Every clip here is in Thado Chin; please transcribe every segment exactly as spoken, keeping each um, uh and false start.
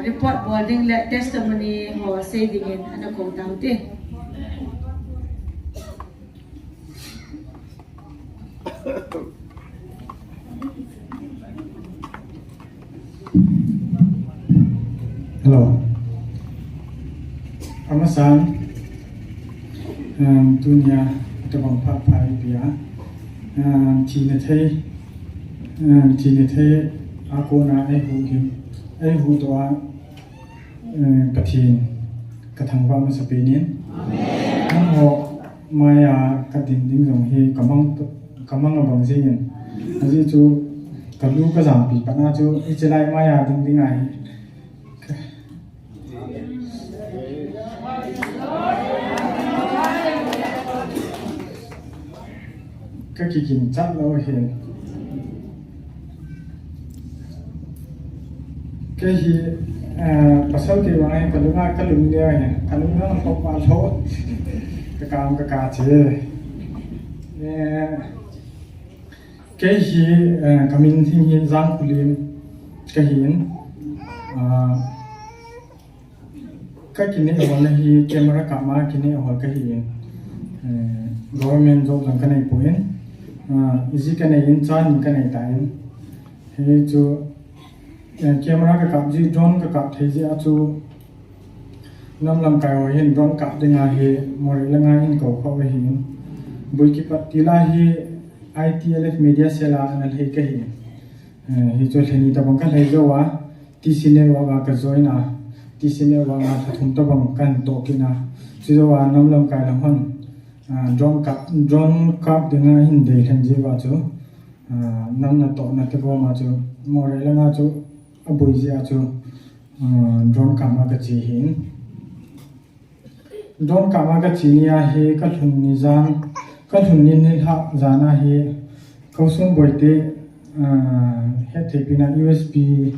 Report bol ding le testimony ho sei dingin ana kou taute. Hello. Amasan, um, tunia tabang phat pha ipi a, um, thina thei, um, thina thei a kona eihuhhing, eihuhdoh a, um, Pathen kathangvah masapen in. Amen. Nangho maiya kadin ding jong hi kamang, kamang abang jengin. Ajeh chu kalu kajampi patna chu hiche lai maiya ding ding ahi. Kakiginchat lou hi. Kei hi, eh, pasal kei vang hi kalunga kalung leo hi. Kalung leo lhop a lhop. Kakam kaka che. Eh, kei hi, eh, kamin hi Jangkholim kahin. Ah, Kakineh holna hi camera kap ma kineh hol kahin. Eh, government job jong kanei poi. Ah, iji kanei in, cha ni kanei tan. Hichu, eh, camera kakap ji, drone kakap thei ji a chu. Nam lamkai ho hin drone kap dinga hi Moreh langa hin kou khom ahin. Bui kipat tila hi I T L F Media Cell a ana lhei kahin. Eh, hichu lheni tabang kalhei jou a. T C Network a kajoin a, T C Network a lha thum tabang kahin toh kit a. Chujou a nam lamkai lang hon, ah, drone kap, drone kap dinga hin dei lhen jiu va chu, ah, nam natohna te bou ma chu, Moreh langa chu, aboi ji a chu, ah, drone kap ma kache hin. Drone kap ma kache ni a hi kalhun ni jan, kalhun ni nilhah jan a hi Kousonboi te, ah, hettheipi na U S P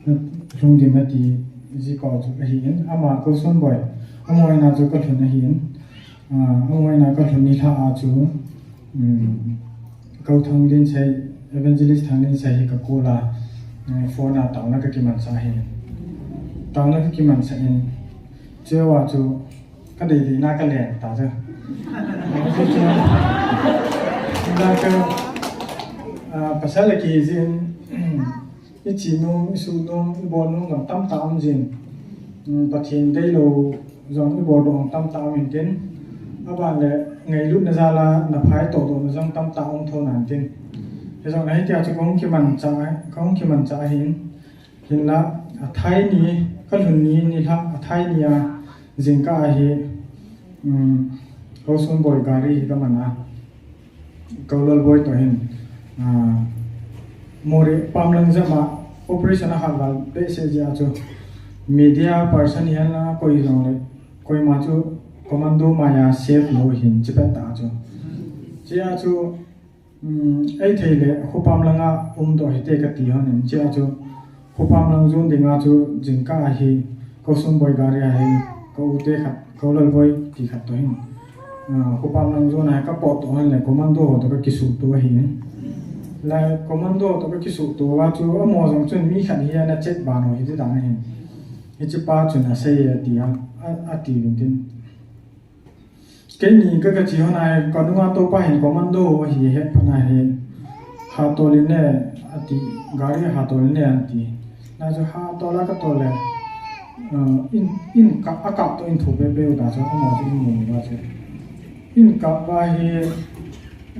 lhungdim nati ji kou chu ahin, ama Kousonboi, amaho ina chu kalhun ahin, ah, amaho ina kalhun nilhah a chu, um, Kou Thangdinsei, Evangelist Thangdinsei hi ka call a, eh, phone a taona kakimansah ahi. Taona kakimansah in, chua chu kadei dei na kalen ta chu. Chu chu, na ka, ah, pasal a kihei jin, iche nom, isuh nom, ibol nom jong tamtah um jin. Um, Pathen deilou jong ibol nom tamtah um intin. Aban le ngailutna jal a naphai toh dohna jong tamtah um thou nan tin. Hijong le hitia chu kahung kimanchah, kahung kimanchah ahin. Hinla, athai ni, kalhun ni, nilhah, athai ni a, jingkah a hi, um, Kousonboi gari hi kaman a. Kou Lalboi toh hin, ah, Moreh pamlang jep a operation ahat val behseh jeh a chu media person hihen lang a koi jong le, koima chu commando maiya safe lou hin chepet ta chu. Chea chu, um, eithei le khopam langa umdoh hite kati hon in, chea chu Khopam lang jon dinga chu jingkah a hi, Kousonboi gari a hi, ka u te khat, Kou Lalboi ti khat toh hin. Ah, khopam lang jon a hi kapot toh hon le, commando ho toh kakisuhto ahi. Lai, commando ho toh kakisuhto a chu, amaho jong chun mi khat hi ana chet ban u hiti dan ahin. Hiche pa chun asei e ati a, a, ati vin tin. Keini ka, kache hon a hi, kanunga toupa hin commando ho hi hetphat na hi, hatol in ne, ati, gari hatol in ne, ati. Na chu hatol a katol le, uh, in, in ka, akap toh in thu pepe u ta chu, amaho chu in mu uva chu. In kap uva hi,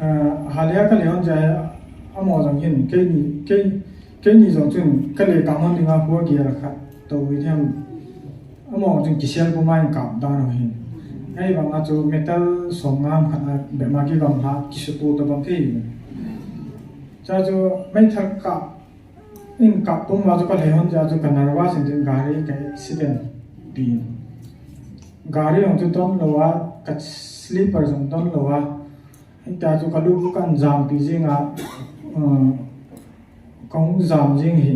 uh, hale a kale hon jeh a, amaho jong hin, keini, kei, keini jong chun kale kap hon dinga hu agel khat tou hi them. Amaho chun kisel puma in kap dan u hin. Ahivang a chu meter som nga ham khat a bep ma kigamla kisuhto tabang thei. Chua chu meithal kap, in kap pum uva chu kalhei hon jeh a chu ka nervous in tin gari ka accident pi. Gari jong chu don lou a, ka slipper jong don lou a. Hitia chu kalu kan jampi jing a, uh, kahung jam jing hi.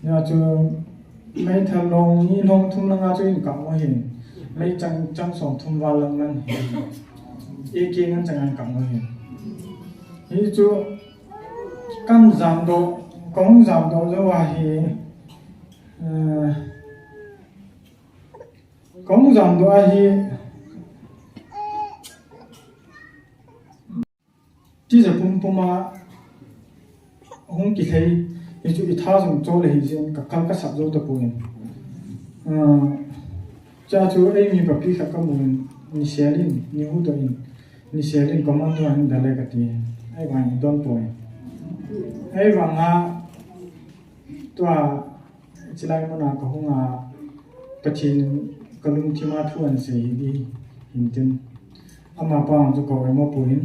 Hia chu meithal long ni long thum langa chu in kap u ahi. Meichang chang som thum val lang man hi. Eke ngan chang in kap u ahi. Hichu kan jamdoh, kahung jamdoh jou a hi. Eh, kahung jamdoh ahi. Tija pumpum a hung kilhei, hichu itha jong chol ahi jeh in kakal kasap jou tapon. Ah, chua chu eimi papi khat kamun, nisel in, nihuhdoh in, nisel in commando a hin dalha kati. Ahivang in donpoi. Ahivang a tua Chilai muna kahung a, Pathen in kalungthim a thu ahin sei hi di hintin. Amapa chu ka oimo poi.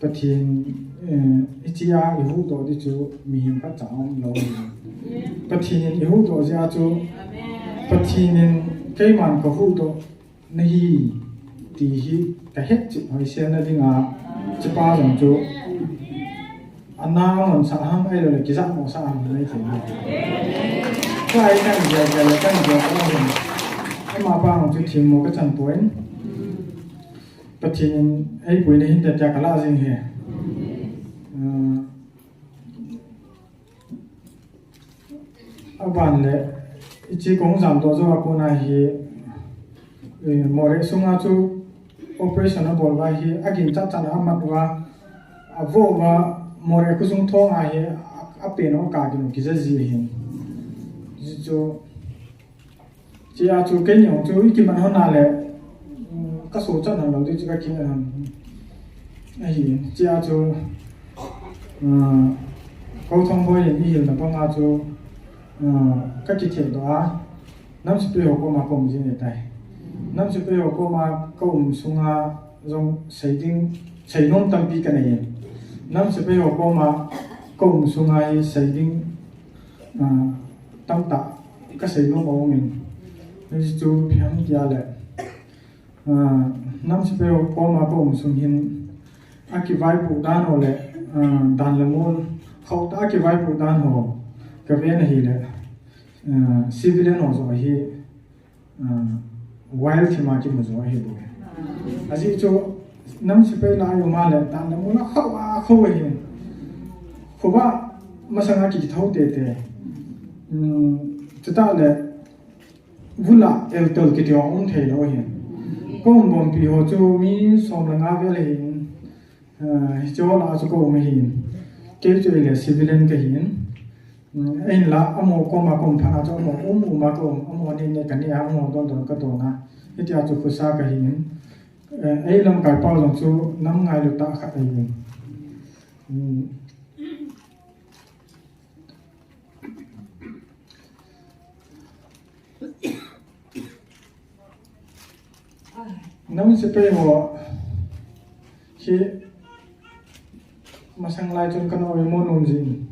Pathen, eh, hichea ihuhdoh di chu mihem khatcha aum lou. Pathen in ihuhdoh jeh a chu, Pathen in keiman kahuhdoh nahi, ti hi kahet cheh hoiselna dinga, chupa jong chu ana ngonsah ham ahilouleh kijahmosah ham hi maithei. Tua hi kan jia jia le kan jia jia hin. Amapa jong chu themmo kachan poi. Pathen in eipuina hinte tia kalah jing ahi. Ah, Aban le, hiche kahung jamdoh jou a kona hi, eh, Moreh sunga chu operation abol uva hi, aginchat chat a amat uva, avoh uva, Moreh khosung thong a hi, a, apen u akap gin u kija ji ahin. Hichu, Chea chu keini jong chu ikiman hon a le, um, kasochat hon lou ding chu kakiman hon ahi. Chea chu, uh, Kou Thongboi in eihilna banga chu, uh, kakithehdoh a, nam sepai ho koma kaum jing ahitai. Nam sepai ho koma kaum sunga jong sei ding, seinom tampi kanei e. Nam sepai ho koma kaum sunga hi sei ding, Ah, tamtah kasei nom aum in. Hichu ipi ham tia le, ah, nam sepai ho koma kaum sung hin, akivaipoh dan ho le, ah, dan le mol, khauh tah a kivaipoh dan ho kaven ahile, ah, civilian ho joh hi, Ah, wild thim a kimu jo ahi bou. Ajeh chu nam sepai lai um a le dan le mol a khauh a khauh ahi. Khovah masang a kithou tete. Um, chutah le vul a eltol kiti ho um thei lou ahi. Kaum bompi ho chu mi som le nga vel ahi. Ah, hiche ho lah a chu kaum ahin. Kei chu ahile civilian kahin. Hmm, ahinla, amaho koma kaum phat a chu amaho um um a kaum, amaho neh neh kaneh a, amaho don don kadon a. Hitia chu khosa kahin. Eh, ei lamkai pau jong chu nam ngailu tah khat ahin. Hmm. Nam sepai ho hi masang lai chun kana oimo nom jin.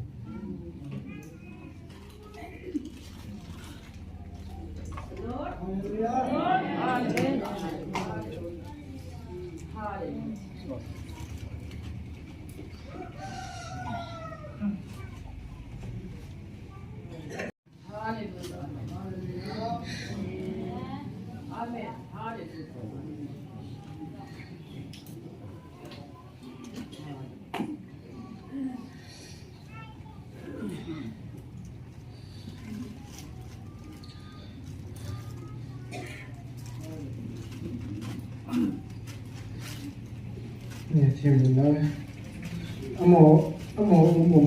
Amo, amo, amo, amo,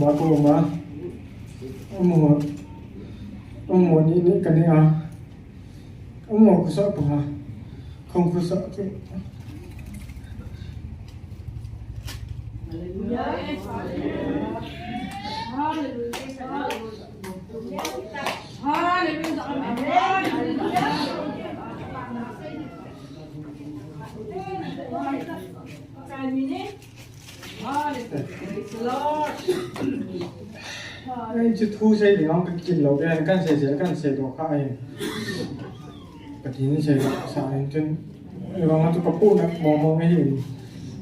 amo, amo, ni, ni, kani a. Amo, kusa pa ha. Kong kusa. Hallelujah. Hallelujah. Hallelujah. Amen. Hallelujah. Praise the Lord. Ai, chu thu sei ding ang ka kin lo, kan, kan sei sei, kan sei do kha ai. Ka tin sei sa ai tin. Ai, bang chu ka pu na mo mo ngai hin.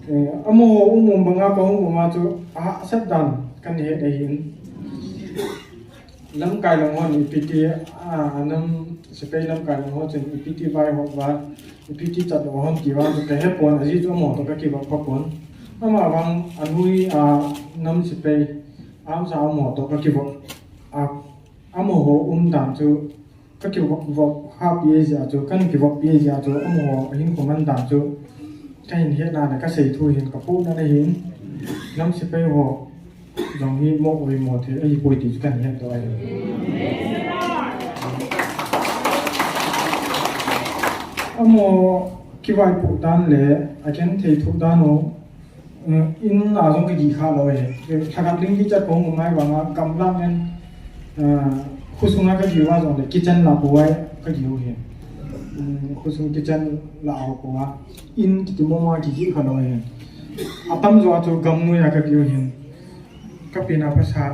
Eh, amo um um banga ka um um a chu a sat dan kan he dei hin. Lamkai lang hon ipi ti, a, anam sepai lamkai lang hon chun ipi ti vai hop va, ipi ti chat lo hon ti va, ka he pon, ajeh chu amo to ka kivop pha pon. Ama vang anui a nam sepai, am sa amo to ka kivop. A, Amaho umdan chu ka kivop vop hapi jeh a chu, kan kivoppi jeh a chu, amaho ahinkho mandan chu ka hin hetna le ka sei thu hin ka pohna ahin, nam sepai ho jong hi mo oi mo thei ahipoi ti chu kan hetdoh ahi. Amaho kivaipoh dan le agenthei thoh dan u, eh, in a jong ka gih kha lou e. Lhakhat ling kichat kahung um ahivanga gamlang in, eh, khosunga ka gih uva jongle kitchen lah pou a ka gih u ahi. Um, khosung kitchen lah a pou a. In kiti mong a kigih kha lou e. Atamjo a chu gamnoi a ka gih u ahi. Ka penna pasa.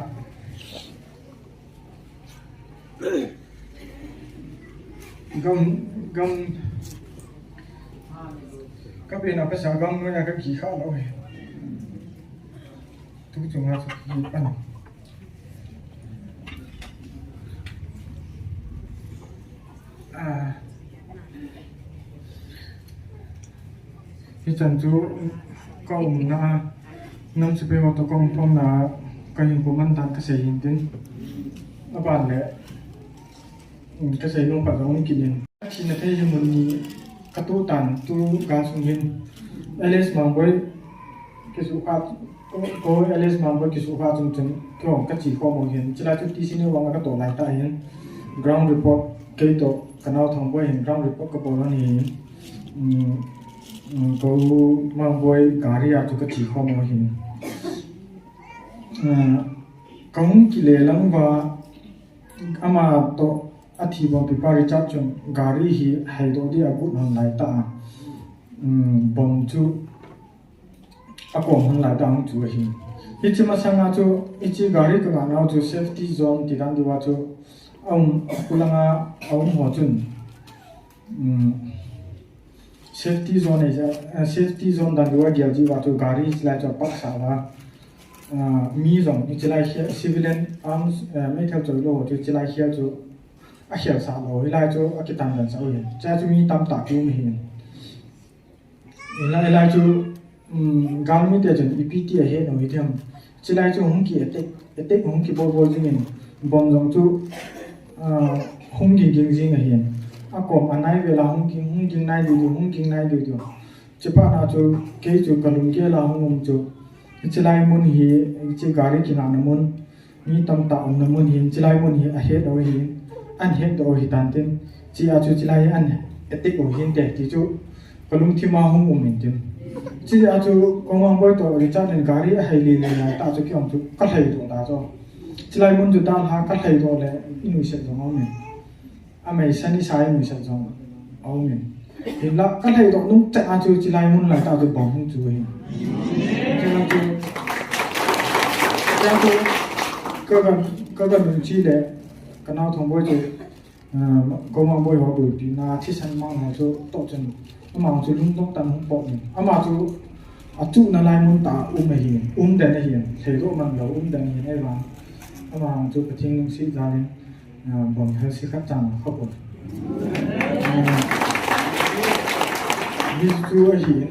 Gam, gam, ka penna pasa gamnoi a ka gih kha lou e. Tu chunga chu hi pan. Ah. Hichan chu ka umna a, nam sepai ho toh ka umkhomna a, ka hinkho mandan ka sei hintin. Aban le, um, ka sei nom khat jong um kit in. Thina thei hi mun ni ka toh tan tu gal sung hin. L S Mangboi, Kisukha, ko, ko L S Mangboi Kisukha chung chun, keiho ka che khom u ahin. Chulai chu T C Neo vanga ka toh lai tah ahin. Ground report kei toh ka nao Thangboi hin ground report ka bol u ahin. Um, um, ko Mangboi gari a chu ka che khom u ahin. Uh, ka hung kile lang uva, ama toh athi bompi pa Richard chun gari hi heidoh dia agut hon lai tah a. Um, bomb chu akom hon lai tah a hung chu ahi. Hiche masanga chu, hiche gari ka ngah nau chu safety zone ti dan diuva chu, a um, a khulanga a um ho chun, um, safety zone e, eh, safety zone dan diuva gel diuva chu gari chulai chu apaksah uva. Ah, mi jong, hiche lai hi civilian arms, eh, meithal choi lou ho chu hiche lai hi chu akhel sah lou, hilai chu akitan dan sah u ahi. Chua chu mi tamtah kium ahi. Hilai, hilai chu, um, galmi te chun ipi ti ahet u hithem. Chulai chu hung ki attack, attack hung kibol bol jingin, bomb jong chu, ah, hung ging ging jing ahin. Akom anai vela hung ging, hung ging nai diu diu, hung ging nai diu diu. Chuphat na chu kei chu ka lunggel a hung um chu, hiche lai mun hi, hiche gari kingahna mun, mi tamtah umna mun hin, chulai mun hi ahet u ahin, ahin hetdoh u ahitan tin, chua chu chulai hi ahin attack u hinte ti chu ka lungthim a hung um in tin. Chua chu Kong Mangboi toh Richard in gari ahei lele lai tah chu kei jong chu ka lhaidoh ta chu. Chulai mun chu dalha ka lhaidoh le i nuisat jong aum in. Amei sani sai nuisat jong aum in. Hinla ka lhaidoh nung chet a chu chulai mun lai tah chu bomb hung chu ahi. Chulai chu, chulai chu ka ga, ka ga nung chi le ka nao Thangboi chu, ah, Kong Mangboi ho boipi na thisan mang ho chu toh chun ama chu lungdong tah in hung pot in. Ama chu achuhna lai mun tah a um ahi, um den ahi, lhaidoh man lou um den ahi, ahivang ama chu Pathen lungset jal in, ah, bomb helse khat chan kha pon. Ah, hichu ahin,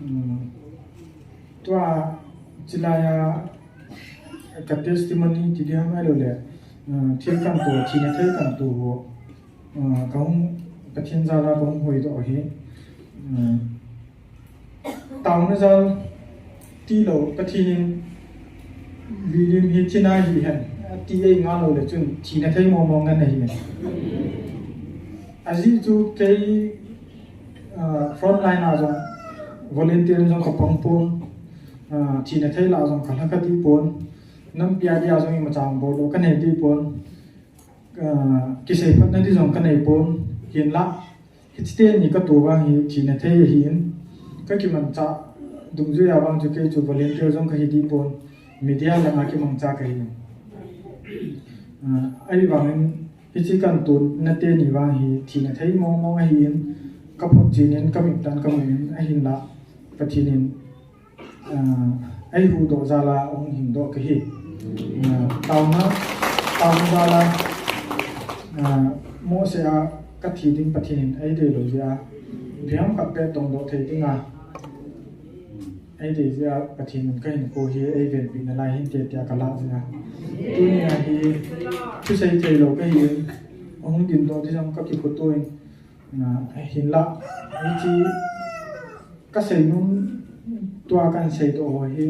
um, tua chulai a ka testimony ti ding ham ahilou le, ah, thil kanto, thina thei kanto ho, ah, ka hung, Pathen jal a ka hung hoidoh ahi. Ah, Taona jal tilou, Pathen in William hi thina hihen, ati ei ngal lou le chun thina thei mong mong ngen ahi. Ajeh chu kei, ah, front line a jong volunteer jong ka pang pon, ah, thina thei lah a jong ka lha kha deh pon, nampi a dia jong imacha bol doh ka nei deh pon. Ah, kiseiphatna di jong ka nei pon, hinla, hiche teni ka to vang hi thina thei ahin, ka kimanchah dungjui a vang chu kei chu volunteer jong ka hi deh pon, media langa kimangcha ka hi. Ah, ahivangin hiche kanto na teni vang hi thina thei mong mong ahin, ka photchen in ka mit tah in ka mu in ahinla, Pathen in Ah, eihuhdoh jal a hung hingdoh ka hi. Ah, taona, taona jal a, ah, mohseh a ka thi ding Pathen in eidei lou jeh a, ipi ham khat beh tongdoh thei ding a, Eidei jeh a Pathen in kahinkho hi eivenpi nalai hinte tia kalah jeh a. Tunia hi thusei theilou kahin, ahung dingdoh ding jong kakiphuto in, ah, hinlah, hiche kasei nom tua kahin seidoh ho hi,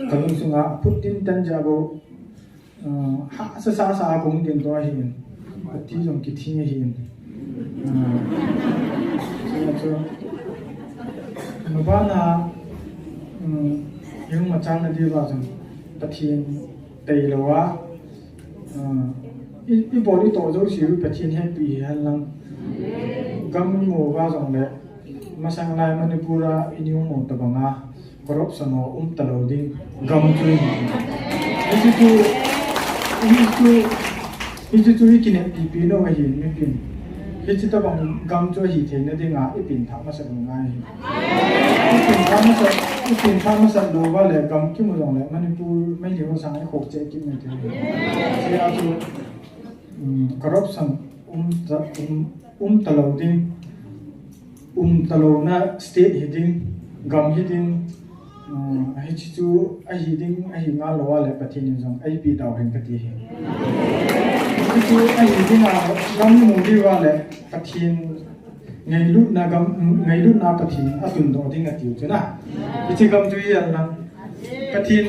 kalung sunga phut tin tan jeh a bou, ah, hahsa sasa a kahung dingdoh ahin, ati jong kithing ahin. Ah, chule chu, mabana, um, ihung machalna diuva jong Pathen tailou a, ah, i, ibol itoh jouseu Pathen hepeh hihen lang, gam imu uva jongle, masang lai Manipur a inung mu tobanga corruption ho umtalou ding gam chu ahi. Hiche chu, hiche chu, hiche chu ikineppi nom ahi mipin. Hiche tobang gam chu ahi theina dinga ipenthah masat u ngai ahi. Ipenthah masat, ipenthah masat louva le gam kimu jongle Manipur meilhei ho sanga ikhoh cheh kit mai thei ahi. Hiche a chu, um, corruption um, um, umtalou ding, umtalouna state hiding, gam hiding, um, hiche chu ahi ding, ahi ngal louva le Pathen in jong eipeh tauhen kati ahi. Hiche chu ahi dinga gam imu diuva le Pathen ngailutna gam, ngailutna Pathen in atundoh ding atiu chu na. Hiche gam chu hihen lang, Pathen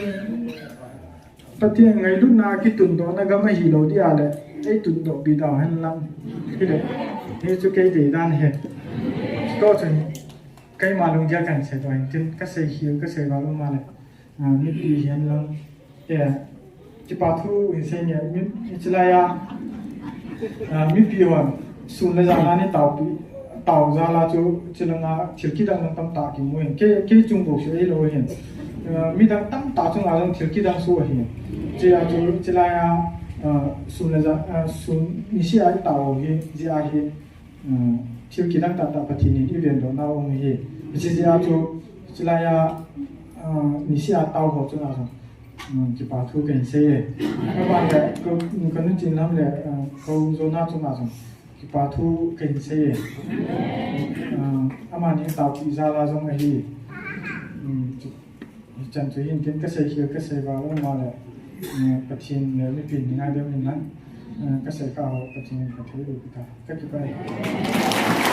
Pathen ngailutna kitundohna gam ahilou dia le, eitundohpi tauhen lang. Hile, hichu kei deidan ahi. Chutoh chun, keima lunggel kahin seidoh hintin, kasei khel, kasei val um a le, ah, mipi hihen lang, eh, kipa thu hin seinge, mi, hiche laiya, ah, mipi hon sun le jan a nei taopi, tao jal a chu, chulanga thil kidang dang tamtah kimu in. Kei, kei chung bou seh ahilou hin, ah, midang tamtah chunga jong thil kidang soh ahin. Hiche a chu, hiche laiya, ah, sun le jan, ah, sun niseh a itao hi, jeh a hi, ah, thil kidang tahtah Pathen in eivendoh nau ahi. Hiche jeh a chu, hiche laiya, ah, niseh a tao ho chunga jong, um, kipa thu kahin sei e. Aban le, ka, ka nu Chinlam le, ah, ka u Jona chunga jong kipa thu kahin sei e. Ah, amani taopi jal a jong ahi. Um, chu, hichan chu hintin kasei khel kasei val um a le, eh, Pathen le mipi ngaidam in lang, eh, kasei kha ho Pathen in phatthei boh peh ta. Kakipah e.